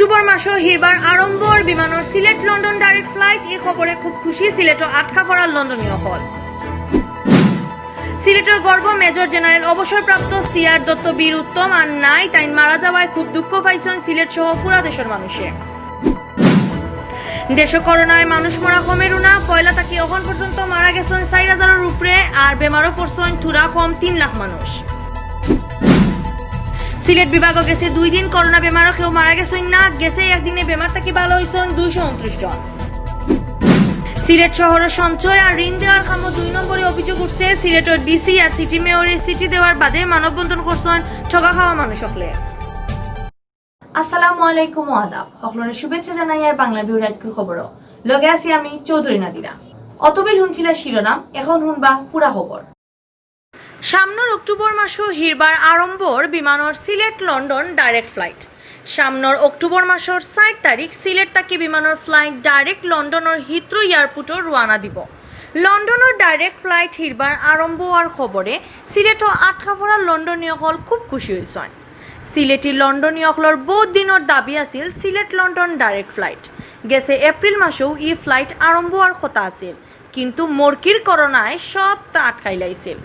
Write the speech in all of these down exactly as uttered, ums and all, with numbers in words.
অক্টোবর মাসো হিরবার আরম্ভ অর বিমানর সিলেট লন্ডন ডাইরেক্ট ফ্লাইট। ই খবরে খুব খুশি সিলেটো আটকা পড়া লন্ডনী অকল। সিলেটর গর্ব মেজর জেনারেল অবসরপ্রাপ্ত সি আর দত্ত বীর উত্তম আর নাই। তাইন মারা যাওয়ায় খুব দুঃখ পাইছইন সিলেট সহ পুরা দেশর মানুষে। দেশো করোনায় মানুষ মরা কমেরও না। পয়লা থাকি অখন পর্যন্ত মারা গেছইন চাইর হাজারর উপরে, আর বেমারো পড়ছইন থুড়া কম তিন লাখ মানুষ। সিলেট বিভাগো গেছে দুই দিন করোনা বেমারো কেউ মারা গেছইন না। গেছে একদিনে বেমার থাকি ভালা অইছইন দুইশো ঊনত্রিশ জন। সিলেট শহরো সঞ্চয় আর ঋণ দেওয়ার কামো দুই নম্বরে অভিযোগ উঠছে। সিলেটর ডিসি আর সিটি মেয়রে চিঠি দেওয়ার বাদে মানববন্ধন করছইন ঠগা খাওয়া মানুষ অকলে। আসসালামু আলাইকুম ও আদাব। হকলরে শুভেচ্ছা জানাইয়ার বাংলা ভিউ রাইতকুর খবরো। লগে আছি আমি চৌধুরী নাদিরা। অতবিল হুনছিলা শিরোনাম, এখন হুনবা পুরা খবর। সামনর অক্টোবর মাসো হিরবার আরম্ভ অর বিমানর সিলেট লন্ডন ডাইরেক্ট ফ্লাইট। সামনর অক্টোবর মাসর চাইর তারিখ সিলেট থাকি বিমানর ফ্লাইট ডাইরেক্ট লন্ডনর হিথ্রো এয়ারপোর্টো রওয়ানা দিবো। লন্ডনর ডাইরেক্ট ফ্লাইট হিরবার আরম্ভ অওয়ার খবরে সিলেটো আটকা পড়া লন্ডনী অকল খুব খুশি অইছইন। সিলেটি লন্ডনী অকলর বউত দিনর দাবি আছিল সিলেট লন্ডন ডাইরেক্ট ফ্লাইট। গেছে এপ্রিল মাসেও ই ফ্লাইট আরম্ভ অওয়ার কথা আছিল, কিন্তু মরকির করোনায় সবতা আটকাইলাইছিল।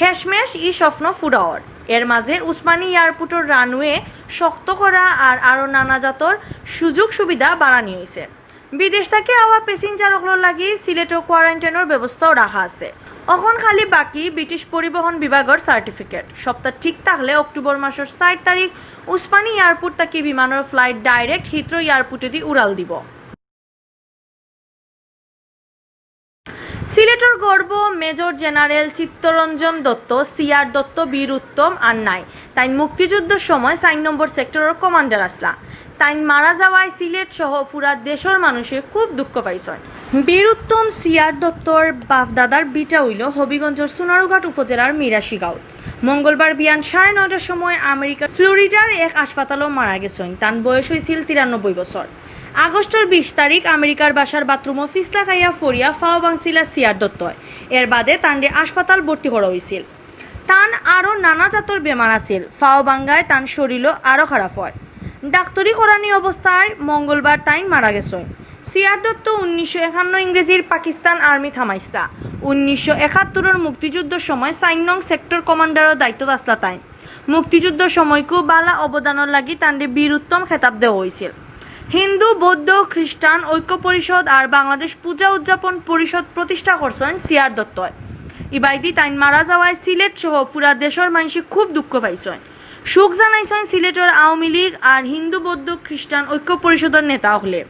হেশমেশ ই স্বপ্ন ফুরা অর। এর মাঝে উসমানী এয়ারপোর্টর রানওয়ে শক্ত করা আর আরো নানা জাতর সুযোগ সুবিধা বাড়ানি অইছে। বিদেশ থাকি আওয়া প্যাসেঞ্জার অকলর লাগি সিলেটো কোয়ারেন্টাইনর ব্যবস্থাও রাখা আছে। অখন খালি বাকি ব্রিটিশ পরিবহন বিভাগর সার্টিফিকেট। সবতা ঠিক থাকলে অক্টোবর মাসর চাইর তারিখ উসমানী এয়ারপোর্ট থাকি বিমানর ফ্লাইট ডাইরেক্ট হিথ্রো এয়ারপোর্টেদি উড়াল দিবো। সিলেটর গর্ব মেজর জেনারেল চিত্তরঞ্জন দত্ত, সি আর দত্ত, বীর উত্তম আর নাই। তাইন মুক্তিযুদ্ধর সময় চাইর নম্বর সেক্টরর কমান্ডার আছলা। তাইন মারা যাওয়ায় সিলেট সহ পুরা দেশর মানুষে খুব দুঃখ পাইছইন। বীর উত্তম সি আর দত্তর বাপ-দাদার ভিটা অইলো হবিগঞ্জর সোনারুঘাট উপজেলার মিরাশি গাঁওত। মঙ্গলবার বিয়ান সাড়ে নয়টার সময় আমেরিকার ফ্লোরিডার এক হাসপাতালো মারা গেছইন। তান বয়স অইছিল তিরানব্বই বছর। আগস্টর বিশ তারিখ আমেরিকার বাসার বাথরুমো ফিছলা খাইয়া পড়িয়া ফাও ভাংছিলা সি আর দত্তয়। এর বাদে তানরে হাসপাতাল ভর্তি করা অইছিল। তান আরো নানা জাতর বেমার আছিল। ফাও ভাঙ্গায় তান শরীরও আরো খারাপ অয়। ডাক্তরি করানি অবস্থায় মঙ্গলবার তাইন মারা গেছইন। সি আর দত্ত উনিশশো একান্ন ইংরেজির পাকিস্তান আর্মিত হামাইছলা। উনিশশো একাত্তরর মুক্তিযুদ্ধর সময় চাইর নং সেক্টর কমান্ডারর দায়িত্বত আছলা তাইন। মুক্তিযুদ্ধর সময়কু বালা অবদানর লাগি তানরে বীর উত্তম খেতাব দেওয়া অইছিল। হিন্দু, বৌদ্ধ, খ্রিস্টান ঐক্য পরিষদ আর বাংলাদেশ পূজা উদযাপন পরিষদ প্রতিষ্ঠা করছইন সি আর দত্তয়। ইবায়দি তাইন মারা যাওয়ায় সিলেট সহ পুরা দেশর মানষে খুব দুঃখ পাইছইন। শোক জানাইছইন সিলেটর আওয়ামী লীগ আর হিন্দু, বৌদ্ধ, খ্রিস্টান ঐক্য পরিষদর নেতা অকলে।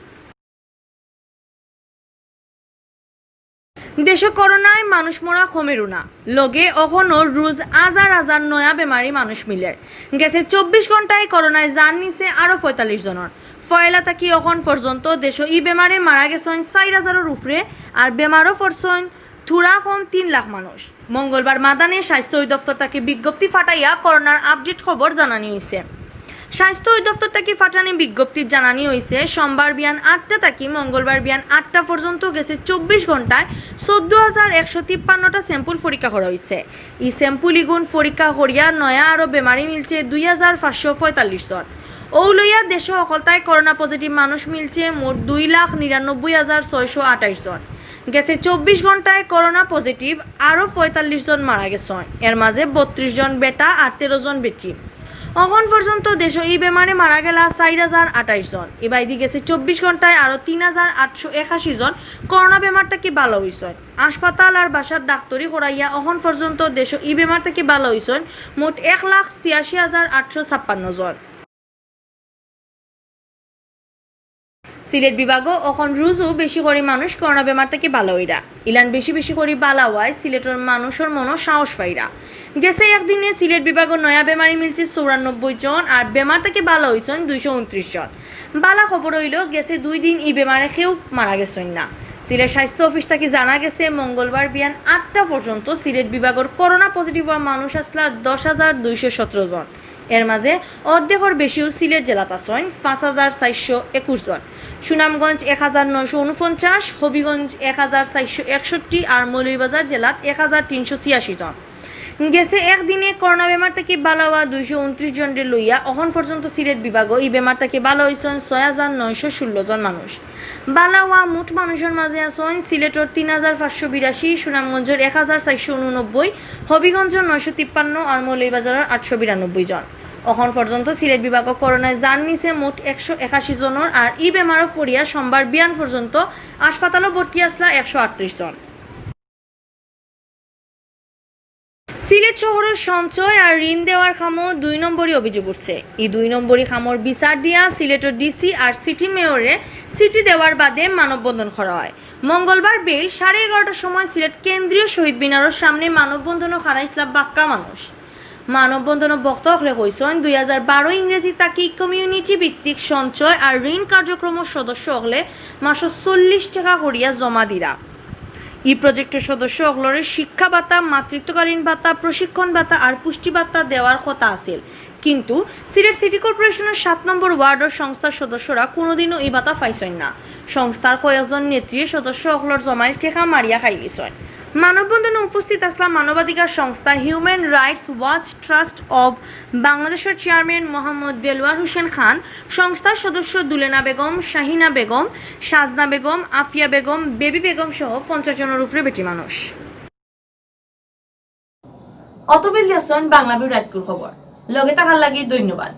দেশো করোনায় মানুষ মরা কমেরও না, লগে অখনো রোজ হাজার হাজার নয়া বেমারি মানুষ মিলের। গেছে চব্বিশ ঘন্টায় করোনায় জান নিছে আরো পঁয়তাল্লিশ জনর। পয়লা থাকি অখন পর্যন্ত দেশো ই বেমারে মারা গেছইন চাইর হাজারর উপরে, আর বেমারো পড়ছইন থুড়া কম তিন লাখ মানুষ। মঙ্গলবার মাদানে স্বাস্থ্য অধিদপ্তর থাকি বিজ্ঞপ্তি ফাটাইয়া করোনার আপডেট খবর জানানি অইছে। স্বাস্থ্য অধিদপ্তর থাকি ফাটানি বিজ্ঞপ্তিত জানানি অইছে, সোমবার বিয়ান আটটা থাকি মঙ্গলবার বিয়ান আটটা পর্যন্ত গেছে চব্বিশ ঘন্টায় চৌদ্দ হাজার একশো তিপ্পান্নটা স্যাম্পল পরীক্ষা করা অইছে। ই স্যাম্পল ইগুন পরীক্ষা করিয়া নয়া আরো বেমারি মিলছে দুই হাজার পাঁচশো পঁয়তাল্লিশ জন। অউ লইয়া দেশো হকলতায় করোনা পজিটিভ মানুষ মিলছে মোট দুই লাখ নিরানব্বই হাজার ছয়শো আঠাইশ জন। গেছে চব্বিশ ঘন্টায় করোনা পজিটিভ আরো পঁয়তাল্লিশ জন মারা গেছইন। এর মাঝে বত্রিশ জন বেটা আর তেরো জন বেটি। অখন পর্যন্ত দেশো ই বেমারে মারা গেলা চাইর হাজার আঠাইশ জন। ইবায়দি গেছে চব্বিশ ঘন্টায় আরো তিন হাজার আটশো একাশি জন করোনা বেমার থাকি বালা অইছইন। হাসপাতাল আর বাসাত ডাক্তরি করাইয়া অখন পর্যন্ত দেশো ই বেমার থাকি বালা অইছইন মোট এক লাখ ছিয়াশি হাজার আটশো ছাপ্পান্ন জন। সিলেট বিভাগো অখন রুজু বেশি করি মানুষ করোনা বেমার থাকি বালা অইরা। ইলান বেশি বেশি করি বালা অওয়ায় সিলেটর মানুষর মনো সাহস পাইরা। গেছে একদিনে সিলেট বিভাগো নয়া বেমারি মিলছে চৌরানব্বই জন, আর বেমার থাকি বালা অইছইন দুইশো ঊনত্রিশ জন। বালা খবর অইলো, গেছে দুই দিন ই বেমারে কেউ মারা গেছইন না। সিলেট স্বাস্থ্য অফিস থাকি জানা গেছে, মঙ্গলবার বিয়ান আটটা পর্যন্ত সিলেট বিভাগর করোনা পজিটিভ অওয়া মানুষ আছলা দশ হাজার দুইশো সতেরো জন। এর মাঝে অর্ধেকর বেশিও সিলেট জেলাত আছইন, পাঁচ হাজার চাইরশো একুশ জন। সুনামগঞ্জ এক হাজার নয়শো ঊনপঞ্চাশ, হবিগঞ্জ এক হাজার চাইরশো একষট্টি আর মৌলভীবাজার জেলাত এক হাজার তিনশো ছিয়াশি জন। গেছে একদিনে করোনা বেমার থাকি বালা অওয়া দুইশো ঊনত্রিশ জনরে লইয়া অখন পর্যন্ত সিলেট বিভাগও ই বেমার থাকি বালা অইছইন ছয় হাজার নয়শো ষোলো জন মানুষ। বালা অওয়া মোট মানুষর মাঝে আছইন সিলেটর তিন হাজার পাঁচশো বিরাশি, সুনামগঞ্জর এক হাজার চারশো ঊননব্বই, হবিগঞ্জর নয়শো তিপ্পান্ন আর মৌলভীবাজারর আটশো বিরানব্বই জন। অখন পর্যন্ত সিলেট বিভাগও করোনায় জান নিছে মোট একশো একাশি জনর, আর ই বেমারও পড়িয়া সোমবার বিয়ান পর্যন্ত হাসপাতালও ভর্তি আছলা একশো আটত্রিশ জন। সিলেট শহরর সঞ্চয় আর ঋণ দেওয়ার কামও দুই নম্বরী অভিযোগ উঠছে। ই দুই নম্বরী কামর বিচার দিয়া সিলেটর ডিসি আর সিটি মেয়ররে চিঠি দেওয়ার বাদে মানববন্ধন করা হয়। মঙ্গলবার বেইল সাড়ে এগারোটার সময় সিলেট কেন্দ্রীয় শহীদ মিনারর সামনে মানববন্ধনও খাড়াইছলা বাক্কা মানুষ। মানববন্ধনও বক্তা অকলে কইছইন, দুই হাজার বারো ইংরেজি থাকি কমিউনিটি ভিত্তিক সঞ্চয় আর ঋণ কার্যক্রমর সদস্য অকলে মাসো চল্লিশ টেকা করিয়া জমা দিরা। ই প্রজেক্টর সদস্য অকলরে শিক্ষা ভাতা, মাতৃত্বকালীন ভাতা, প্রশিক্ষণ ভাতা আর পুষ্টি ভাতা দেওয়ার কথা আছিল, কিন্তু সিলেট সিটি কর্পোরেশনর সাত নম্বর ওয়ার্ডর সংস্থার সদস্যরা কোনোদিনও ই ভাতা পাইছইন না। সংস্থার কয়েকজন নেত্রীয়ে সদস্য অকলর জমাইল টেকা মারিয়া খাইলিছইন। মানববন্ধনে উপস্থিত আছলা মানবাধিকার সংস্থা human rights watch trust of বাংলাদেশর চেয়ারম্যান মোহাম্মদ দেলোয়ার হোসেন খান, সংস্থার সদস্য দুলেনা বেগম, শাহিনা বেগম, সাজনা বেগম, আফিয়া বেগম, বেবি বেগম সহ পঞ্চাশ জনর উপরে বেটি মানুষ। অত বেইল দেখছইন বাংলা ভিউ রাইতকুর খবর। লগে থাকার লাগি ধন্যবাদ।